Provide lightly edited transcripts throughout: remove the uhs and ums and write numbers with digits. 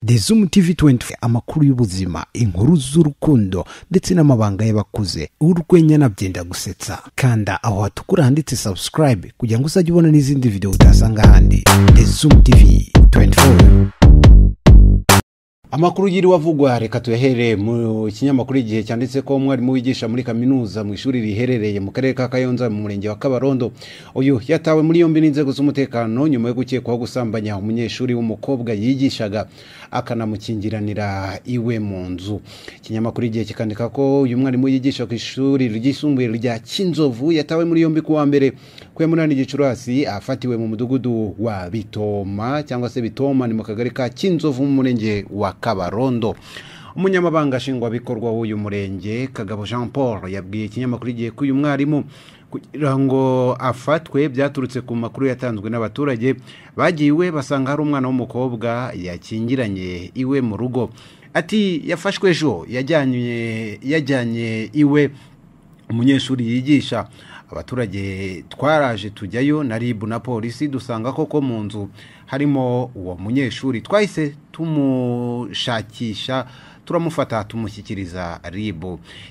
The Zoom TV 24, amakuru y'ubuzima, inkuru z'urukundo ndetse n'amabanga y'abakuze, urwenya na byenda gusetsa. Kanda aho hatukura handitse subscribe kugira ngo uzajye ubona n'izindi video utasanga ahandi. The Zoom TV 24. Amakuru yiriwe avugwa reka tuyahere mu kinyamakuru Igihe cyanditse ko umwarimu wigisha muri kaminuza mu ishuri riherereye mu karere ka Kayonza mu murenge wa Kabarondo, uyu yatawe muri yombi n'inzego z'umutekano nyuma yo gukekwaho gusambanya umunyeshuri w'umukobwa yigishaga akanamukingiranira iwe mu nzu. Ikinyamakuru Igihe kikandika ko uyu mwarimu yigisha ku ishuri ryisumbuye rya Kinzovu yatawe muri yombi kuwa mbere ku ya 8 Gicurasi, afatiwe mu mudugudu wa Bitoma cyangwa se Bitoma ni mu kagari ka Kinzovu mu murenge wa Kabarondo. Umunyamabanga nshingwabikorwa w'uyu murenge Kagabo Jean Paul yabwiye ikinyamakuru Igihe ko uyu mwarimu kugira ngo afatwe byaturutse ku makuru yatanzwe n'abaturage bagiye iwe basanga hari umwana w'umukobwa yakingiranye iwe mu rugo. Ati yafashwe ejo yajyanye iwe umunyeshuri yigisha. Abaturage twaraje tujyayo na RIB na polisi dusanga koko mu nzu harimo uwo munyeshuri, twahise tumushakisha turamufata tumushyikiriza RIB.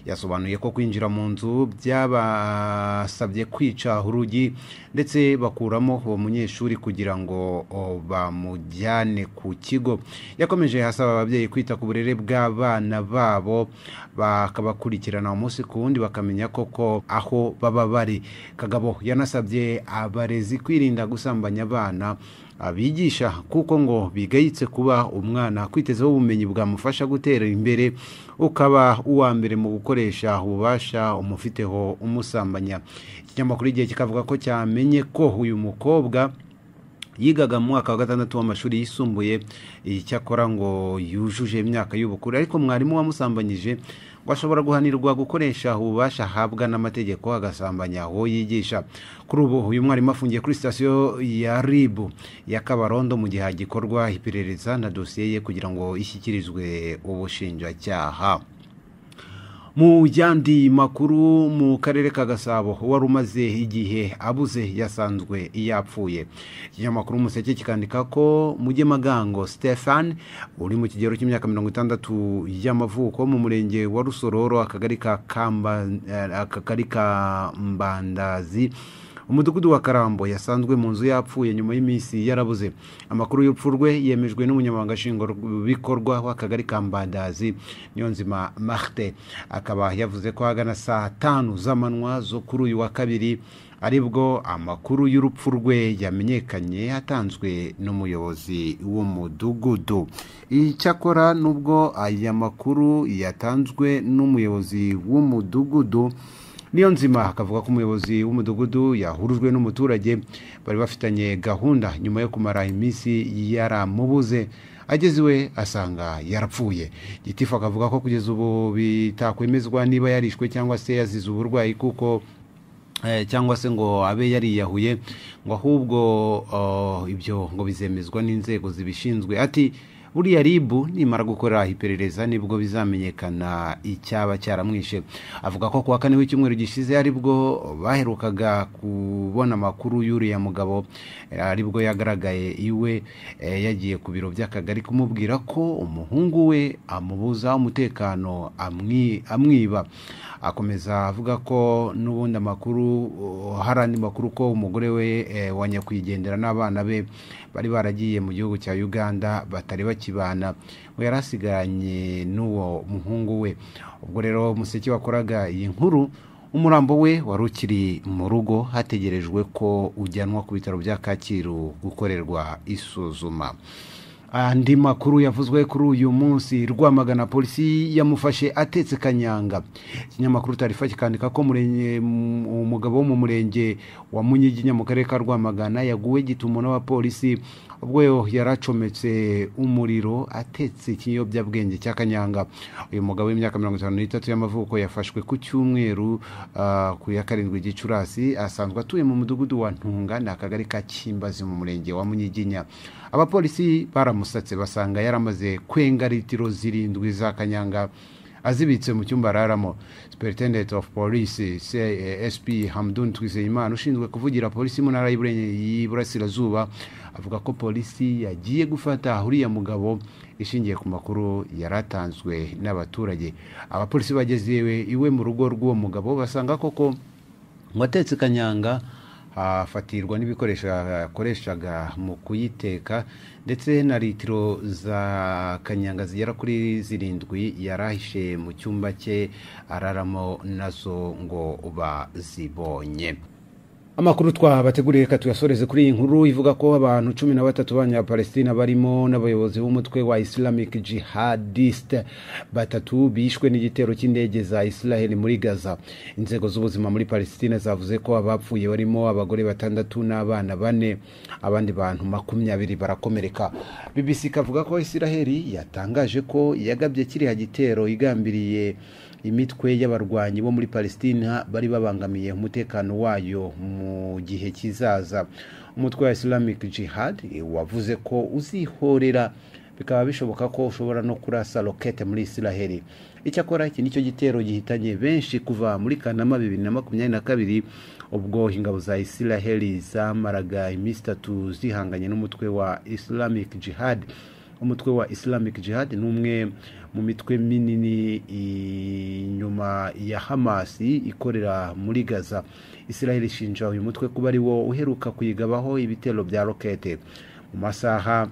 Yasobanuye ko kwinjira mu nzu byabasabye kwica urugi ndetse bakuramo uwo munyeshuri kugira ngo bamujyane ku kigo. Yakomeje asaba ababyeyi kwita ku burere bw'abana babo bakabakurikirana umunsi ku wundi bakamenya koko aho baba bari. Kagabo yanasabye abarezi kwirinda gusambanya abana abigisha kuko ngo bigayitse kuba umwana kwitezeho ubumenyi bwamufasha gutera imbere ukaba uwa mbere mu gukoresha ububasha umufiteho umusambanya. Ikinyamakuru Igihe kikavuga ko cyamenye ko uyu mukobwa yigaga mu mwaka wa 6 w'amashuri yisumbuye, icyakora ngo yujuje imyaka y'ubukure, ariko mwarimu wamusambanyije ngo ashobora guhanirwa gukoresha ububasha ahabwa n'amategeko agasambanya aho yigisha. Kuri ubu uyu mwarimu afungiye kuri sitasiyo ya RIB ya Kabarondo mu gihe hagikorwa iperereza na dosiye ye kugira ngo ishyikirizwe ubushinjacyaha. Mu yandi makuru, mu karere ka Gasabo wari umaze igihe abuze yasanzwe yapfuye. Ikinyamakuru Umuseke kikandika ko Mugemagango Stefan uri mu kigero cy'imyaka 60 y'amavuko mu murenge wa Rusororo akagari ka Mbandazi umudugudu wa Karambo yasanzwe mu nzu yapfuye nyuma y'iminsi yarabuze. Amakuru y'urupfu rwe yemejwe n'umunyamabanga nshingwabikorwa w'akagari ka Mbandazi Niyonzima Martin, akaba yavuze ko ahagana saa 5 z'amanywa zo kuri uyu wa kabiri aribwo amakuru y'urupfu rwe yamenyekanye atanzwe n'umuyobozi w'umudugudu. Icyakora nubwo aya makuru yatanzwe n'umuyobozi w'umudugudu, Niyonzima akavuga ko umuyobozi w'umudugudu yahurujwe n'umuturage bari bafitanye gahunda nyuma yo kumara iminsi yaramubuze, ageze iwe asanga yarapfuye. Gitifu akavuga ko kugeza ubu bitakwemezwa niba yarishwe cyangwa se yazize uburwayi kuko cyangwa se ngo abe yariyahuye, ngo ahubwo ibyo ngo bizemezwa n'inzego zibishinzwe. Ati buriya RIB nimara gukora iperereza nibwo bizamenyekana icyaba cyaramwishe. Avuga ko kuwa kane w'icyumweru gishize aribwo baherukaga kubona amakuru y'uriya mugabo, aribwo yagaragaye iwe yagiye ku biro by'akagari kumubwira ko umuhungu we amubuza umutekano amwiba. Akomeza avuga ko n'ubundi amakuru hari andi makuru ko umugore we wa nyakwigendera n'abana be bari baragiye mu gihugu cya Uganda batari bakibana, ngo yarasigaranye n'uwo muhungu we. Ubwo rero Umuseke wakoraga iyi nkuru, umurambo we wari ukiri mu rugo hategerejwe ko ujyanwa ku bitaro bya Kacyiru gukorerwa isuzuma. Andi makuru yavuzwe kuri uyu munsi, Rwamagana polisi yamufashe atetse kanyanga. Ikinyamakuru Taarifa kikandika ko umugabo wo mu murenge wa Munyiginya mu karere ka Rwamagana yaguwe gitumo n'abapolisi ubwo yaracometse umuriro atetse ikiyobyabwenge cya kanyanga. Uyu mugabo w'imyaka 53 y'amavuko yafashwe ku cyumweru ku ya 7 Gicurasi, asanzwe atuye mu mudugudu wa Ntunga na akagari ka Kimbazi mu murenge wa Munyiginya. Abapolisi baramusatse basanga yaramaze kwenga litiro 7 za kanyanga azibitse mu cyumba araramo. Superintendent of Police SP Hamdun Twizeyimana ushinzwe kuvugira polisi mu ntara y'Iburasirazuba avuga ko polisi yagiye gufata uriya mugabo ishingiye ku makuru yaratanzwe n'abaturage. Abapolisi bageze iwe mu rugo rw'uwo mugabo basanga koko ngo atetse kanyanga, afatirwa n'ibikoresho yakoreshaga mu kuyiteka ndetse na litiro za kanyanga zigera kuri 7 yarahishe mu cyumba cye araramo nazo ngo bazibonye. Amakuru twabateguriye reka tuyasoreze kuri iyi nkuru ivuga ko abantu 13 b'Abanyapalestina barimo n'abayobozi b'umutwe wa Islamic Jihadist 3 bishwe n'igitero cy'indege za Israel muri Gaza. Inzego z'ubuzima muri Palestina zavuze ko abapfuye barimo abagore 6 n'abana 4, abandi bantu 20 barakomereka. BBC kavuga ko Israel yatangaje ko yagabye kiriya gitero igambiriye imitwe y'abarwanyi bo muri Palestina bari babangamiye umutekano wayo mu gihe kizaza. Umutwe wa Islamic Jihad wavuze ko uzihorera, bikaba bishoboka ko ushobora no kurasa rokete muri Israel. Icyakora iki nicyo gitero gihitanye benshi kuva muri Kanama 2022 ubwo ingabo za Israel zamaraga iminsi 3 zihanganye n'umutwe wa Islamic Jihad. Umutwe wa Islamic Jihad ni umwe mu mitwe minini inyuma ya Hamas ikorera muri Gaza. Israel ishinja uyu mutwe kuba ari wo uheruka kuyigabaho ibitero bya rokete. Mu masaha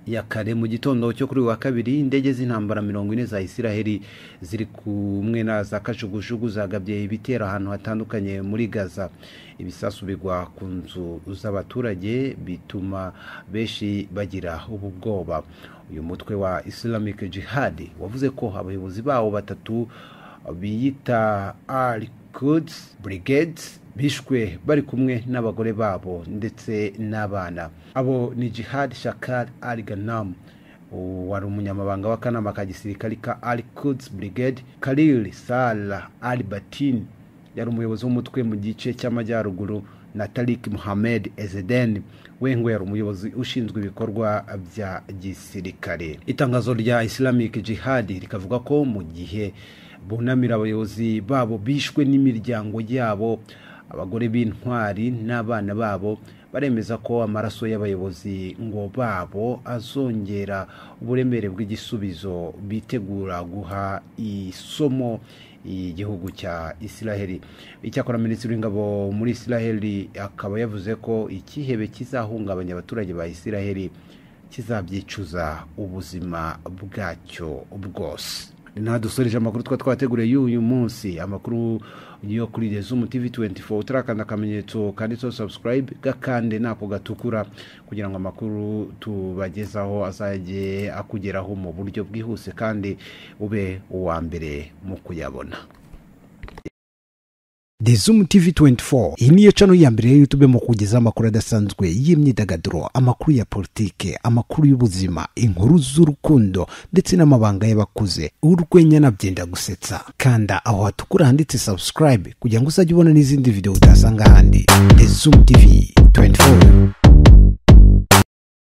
ya kare mu gitondo cyo kuri wa kabiri, indege z'intambara 40 za Israel ziri kumwe na za kajugujugu zagabye ibitero ahantu hatandukanye muri Gaza. Ibisasu bigwa ku nzu z'abaturage bituma benshi bagira ubwoba. Uyu mutwe wa Islamic Jihad wavuze ko abayobozi bawo 3 biyita Al-Quds Brigades bishwe bari kumwe n'abagore babo ndetse n'abana. Abo ni Jihad Shakar Al-Ghanam wari umunyamabanga w'akanama ka gisirikare ka Al-Quds Brigade, Khalil Salah Al-Batin yari umuyobozi w'umutwe mu gice cy'amajyaruguru, na Tariq Mohammed Ezeden we ngo yari umuyobozi ushinzwe ibikorwa bya gisirikare. Itangazo rya Islamic Jihad rikavuga ko mu gihe bunamira abayobozi babo bishwe n'imiryango yabo, abagore b'intwari n'abana babo, baremeza ko amaraso y'abayobozi ngo babo azongera uburemere bw'igisubizo bitegura guha isomo igihugu cya Israel. Icyakora Minisitiri w'Ingabo muri Israel akaba yavuze ko ikihebe kizahungabanya abaturage ba Israel kizabyicuza ubuzima bwacyo bwose. Nadusoreje amakuru twateguriye y'uyu munsi, amakuru yo kuri Zoom TV 24. Utarakanda akamenyetso kanditseho subscribe, gakande nako gatukura kugira ngo amakuru tubagezaho azajye akugeraho mu buryo bwihuse kandi ube uwa mbere mu kuyabona. The Zoom TV 24 iyi niyo channel ya mbere ya YouTube mu kugeza amakuru adasanzwe y'imyidagaduro, amakuru ya politike, amakuru y'ubuzima, inkuru z'urukundo ndetse n'amabanga y'abakuze, urwenya na byenda gusetsa. Kanda aho hatukura handitse subscribe kugira ngo uzajye ubona n'izindi video utasanga ahandi. The Zoom TV 24.